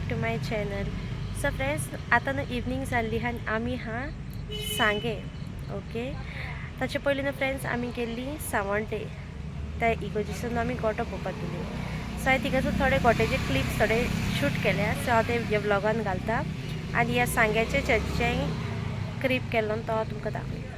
Back to my channel. So friends, आतां न्हू evening जाल्ली आनी आमी हा सांगे. ओके, ताचे पयलीं न्हू फ्रेंड्स, आमी गेल्ली सावंटे, त्या इगोर्जेसून आमी गोटो पळोवपाक गेली. सो हांवें थिंगासून थोडे गोट्याचे क्लिप्स थोडे शूट केल्या. सो हांव ते ह्या व्लॉगान घालता आनी ह्या सांग्याचे चर्चीचें क्लिप केल्लो तो हांव तुमकां दाखयता.